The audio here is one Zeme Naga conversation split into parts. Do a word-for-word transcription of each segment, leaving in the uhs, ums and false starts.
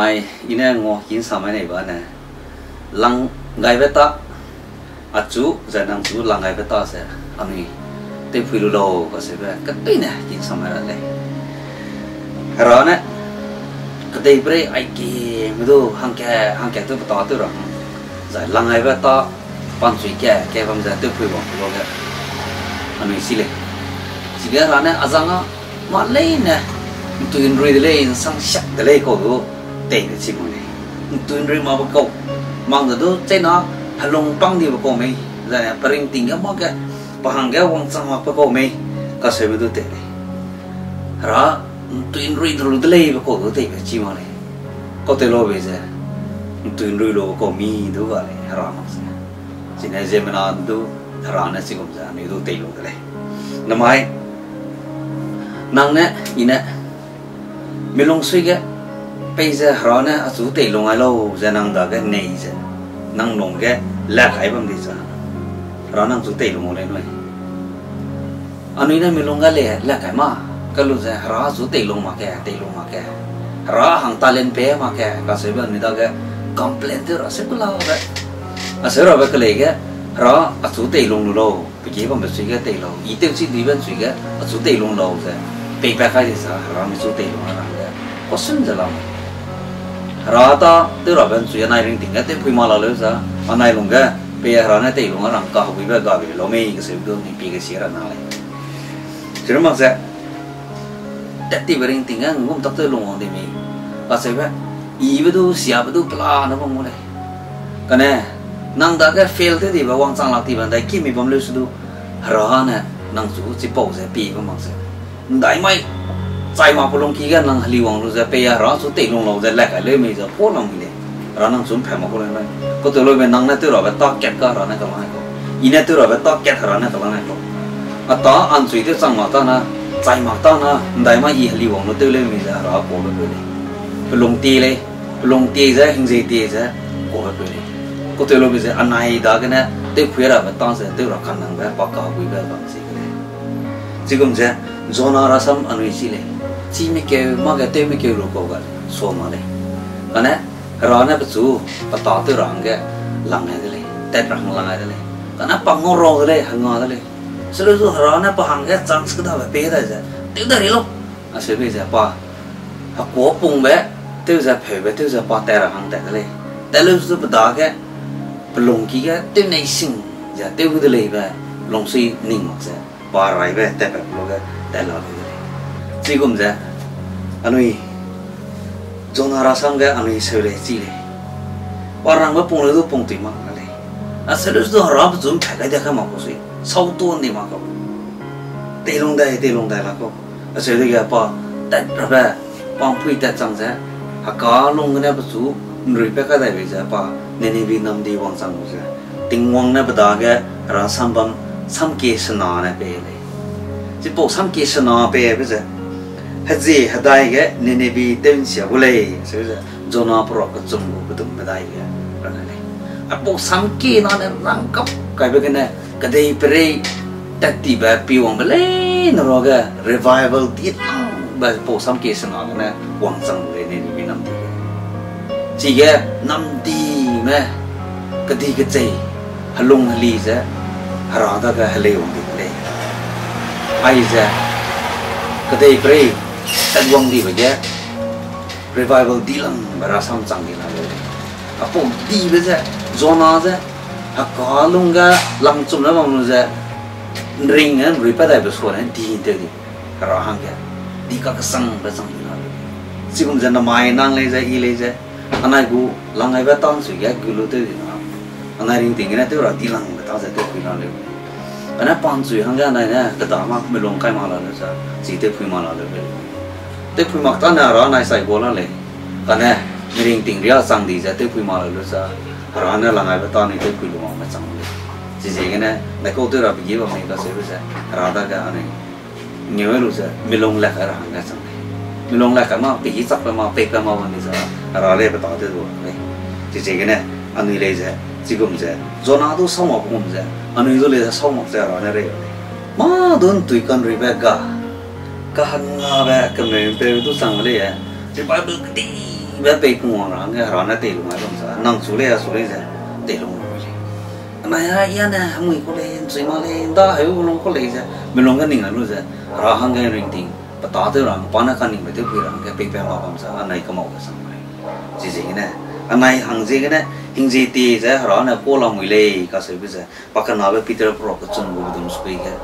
Ai, i ne ngua kin samai nei ba ne, lang gaibe ta, achu zai nang chu lang gaibe ta ze, anui tewphui lu lau kacheube keteine kin samai ra lei. Hera ne, kedeiperei aike me du hangka, hangka tew peta tew ra, zai lang gaibe ta, panchui ka, ka bam ze tewphui wang lu ge, anui chi lei. Chige Hera ne, azang a, mâ leine, ’ntui ’nrui de lei, ’nsangsiak de lei kau du, teibe chi mak lei. ’Ntui ’nrui makbe kau, mang de du, chena, helung pang dibe kau mei, zai peringting ge mâ ge, pe hangge wangchang makbe kau mei, kacheube du tei lei. Hera, ’ntui ’nrui de lu de leibe kau du teibe chi mak lei. Kau tei laube ze, ’ntui ’nrui lube kau mi du ga lei, Hera mak ze. Chine ziemmena du, Hera ne chigum ze, anui du tei lu de lei. Namai, nang ne, i ne, mi lungsui ge, peize Hera ne achu tei lung ai lau ze nang dage nei ze, nang lung ge lak ai bam di ze, Hera nang chu tei lung lei nui. Anui ne mi lung ga le lak ai ma, kalu ze Hera achu tei lung mak ge, tei lung mak ge, Hera hang talent pe mak ge, kacheube anui dage complain tew ra seu kelabe. Aseu rabe kelei ge, Hera achu tei lung lu lau, pe ki bambe chui ge tei lau, i tew chi dibe chui ge achu tei lung lau ze, peipat kai di ze Hera mi chu tei lung ra hangge, question ze lam. Hera ta tew rabe chui anai ringting ge tewphui mak la leu ze, anai lung ge, pei Hera ne tei lung ra hang kaheguibe gabe lau mei kaseu du ni pie ge si ra na lei. Chirun mak ze, tat tibe ringting ge ’nggum tak tew lung wang di mei, kacheube, ibe du, siabe du, pelane bam gu lei. Kane, nang dage fail tew dibe wangchang lak tibe ’ndaikimi bam leu se du, Hera ne nang chu chipau ze pie bam mak ze, ’ndaimai, chai mak pe lungki ge nang heli wang lu ze pei a Hera chu tei lung lau ze lak kai leu mei ze kau lam mi lei. Hera nang chu ’mpha mak kau lei nai. Kau tew laube nang ne tew rabe ta kat ga Hera ne kalang ai kau. I ne tew rabe ta kat Hera ne kalang ai kau. A ta anchui tew chang mak ta na, chai mak ta na, ’ndaimai i heli wang lu tew leu mei ze Hera kaube peu lei. Pe lung tie lei, pe lung tie ze, hingzei tie ze, kaube peu lei. Kau tew laube ze anai dagene tewphui rabe ta ze tew ra kanangbe pa kaheguibe bam zi ke lei. Chigum ze, Jona rasam anui chi lei. Chime keu, mâ ge tewme keu lu kau ga lei, sa mak lei. Kane, Hera ne pechu, pe tâ tew ra hangge, lang ai de lei, tat ra hang lang ai de lei. Kane pa ngau rau de lei, hanga de lei. Selu zu Hera ne pa hangge chance kedabe pei dai ze, tew dai ri lau. Aseu bei ze pa, hekuâ pungbe, tew ze pheube, tew ze pa tat ra hang tat de lei. Tat leu zu pe dage, pe lungki ge, tew nei sing ze, tew gu de leibe, lungsui ning mak ze, pa raibe tatpat pe lu ge tat la lei de lei. Chigum ze, anui, Jona rasam ge anui seu lei chi lei. Pa rangbe pung leu du pung tui mak lei. Aseu leu du Hera pechu ’mpha kai dia kai mak kau sui. Sau tuan di mak kau. Teilung dai, teilung dai la kau. Aseu dege pa tat rabe, pa ’mpui tat chang ze, heka lung gene pechu ’nruipat kai dai bei ze pa, Nineveh namdi wangchang lu ze, Tingwang ne pe dage Hera sam bam, samkie sena ne pei lei. Chipau samkie sena peibe ze, hezie hedai ge Nineveh tew ’nsia gu lei, seu ze Jona peruak kechum gu pedum medai ge rang lei. Aipau samkie na ne rangkap kaibe gene, kedeiperei tat tibe piwangbe leine ruage revival di langbe pau samkie sena gene wangchang lu lei Nineveh namdi ge. Chige namdime kedi kechei, helung heli ze, Hera dage helei wang di de lei. Aize, kedeiperei tatwang dibe ge, revival di langbe rasam chang di la lei. Aipau dibe ze, Jona ze, heka lungge langchum ne bam lu ze, ’nring ge ’nruipat daibe suane di ’ntew di, Hera hangge, di kakesangbe chang di la lei. Chigum ze namai nang lei ze, i lei ze, anai gu lang gaibe tâ ’nchui ge gu lu tew di na, anai ringting gene tew ra di langbe tâ ze tewphui la leu. Kane pa ’nchui hangge anai ne keda mak melung kai mak la leu ze, chi tewphui mak la leu lei. Tewphui mak tâne Hera anai sai gua la lei. Kane, mi ringting ria chang di ze tewphui mak la leu ze, Hera ne lang gaibe tâ anui tewphui lu makme chang lei. Chiziegene, ndaikau tew rabe gi bam mei kacheube ze, Hera dage anui ngeu lu ze, milung lak kai ra hangge chang lei. Milung lak kai ma, pehî chakbe ma, peipat ma bam di ze, Hera lei pe tâ tew du lei. Chiziegene, anui lei ze, chigum ze, Jona du sau mak gum ze, anui du lei ze sau mak ze Hera ne rei lei. Mâ du ’ntui kanruibe ga, kahengabe kemeu'mpeu du chang lei e, revival kedi Be pei pung wang ra hangge Hera ne teilung ai bam ze, nang chu lei, a chu lei ze, teilung lu lei. Anai a, i ne hemui ku lei, nchui mak lei, nda heu lung ku lei ze, melung ge ning a lu ze, Hera hangge ringting, pe tâtew ra, pa ne kaningbe tewpui ra hangge peipat la bam ze, anai kemau ge sang lei. Chiziegene, anai hang ziegene, hingzie tie ze Hera ne ka lamui lei, kaseube ze, pa kenabe Peter prok kechum gu dum sui ge,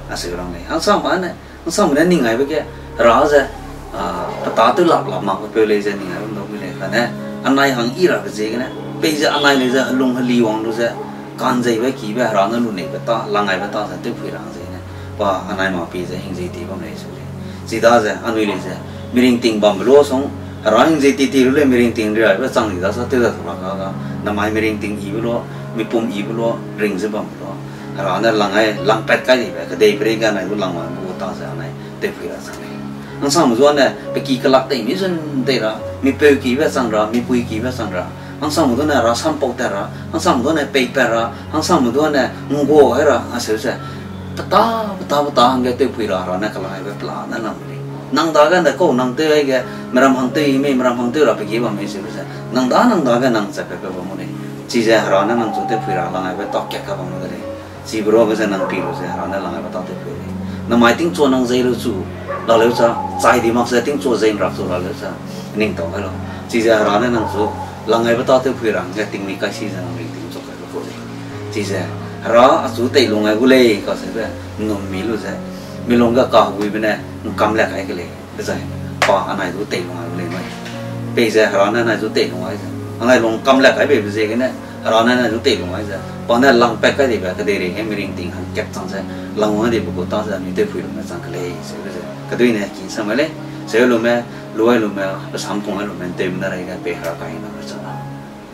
aseu rang lei. Hangsame ne, hangsame ne ning aibe ge, Hera ze, a, pe tâtew lak lak makbe peu lei ze ning aibe dau mui lei. Kane, anai hang i rabe ziegene, peize anai lei ze helung heli wang lu ze, kanzeibe kibe Hera ne luneibe ta, lang aibe ta ze tewpui ra hang ziegene, pa anai ma pie ze hingzie tie bam lei su lei. Chidaze, anui lei ze, miringting bambe lu song, Hera hingzie tie tie lu lei miringting riaibe chang di da sa tew da tu la ka ga, namai miringting ibe lu, mipum ibe lu, ring ze bambe lu, Hera ne lang ai, langpat kai dibe, kedei perei ga anai du lang wang gu ta ze anai tewpui ra chang lei. Hangsame zua ne, pe ki kelak tei mi zun tei ra, mipeu kibe chang ra, mipui kibe chang ra, hangsame du ne Hera sampau tat ra, hangsame du ne peipat ra, hangsame du ne nggua ai ra, aseu ze, pe ta, pe ta, pe ta hangge tewpui ra Hera ne kelang aibe pela ne lang lei. Nang dage ne kau nang tew aige, meram hang tew i mei, meram hang tew ra pe ki bam mei seube ze, nang da, nang dage nang chat pe pe bam mu lei. Chize Hera ne nang chu tewpui ra lang aibe ta kat ka bam mu de lei. Chibe ruage ze nang pi lu ze Hera ne lang aibe ta tewpui lei. Namai tingchua nang zei lu chu, la leu cha, chai di mak ze tingchua zei nrak chu la leu cha, ning tau gai lau. Chize Hera ne nang chu lang aibe ta tewpui ra hangge tingmi kai si ze nang ringting chu kai lu ku lei. Chize, Hera achu teilung ai gu lei kaseube, nnum mi lu ze, milung ge kaheguibe ne, nkam lak ai ke lei, dezai, pa anai du teilung ai gu lei mai. Peize Hera ne anai du teilung ai ze, anai lung kam lak ai beibe ziegene, Hera ne anai du teilung ai ze, pa ne langpat kai dibe, kedeirei ge miringting hangkat chang ze, lang wang dibe gu ta ze, anui tewpui lume chang ke lei, seube ze, kedui ne ki sa mai lei, seu lume, lu ai lume, pe sampung ai lume, ntewme ne rei ge pei Hera kai na chang la.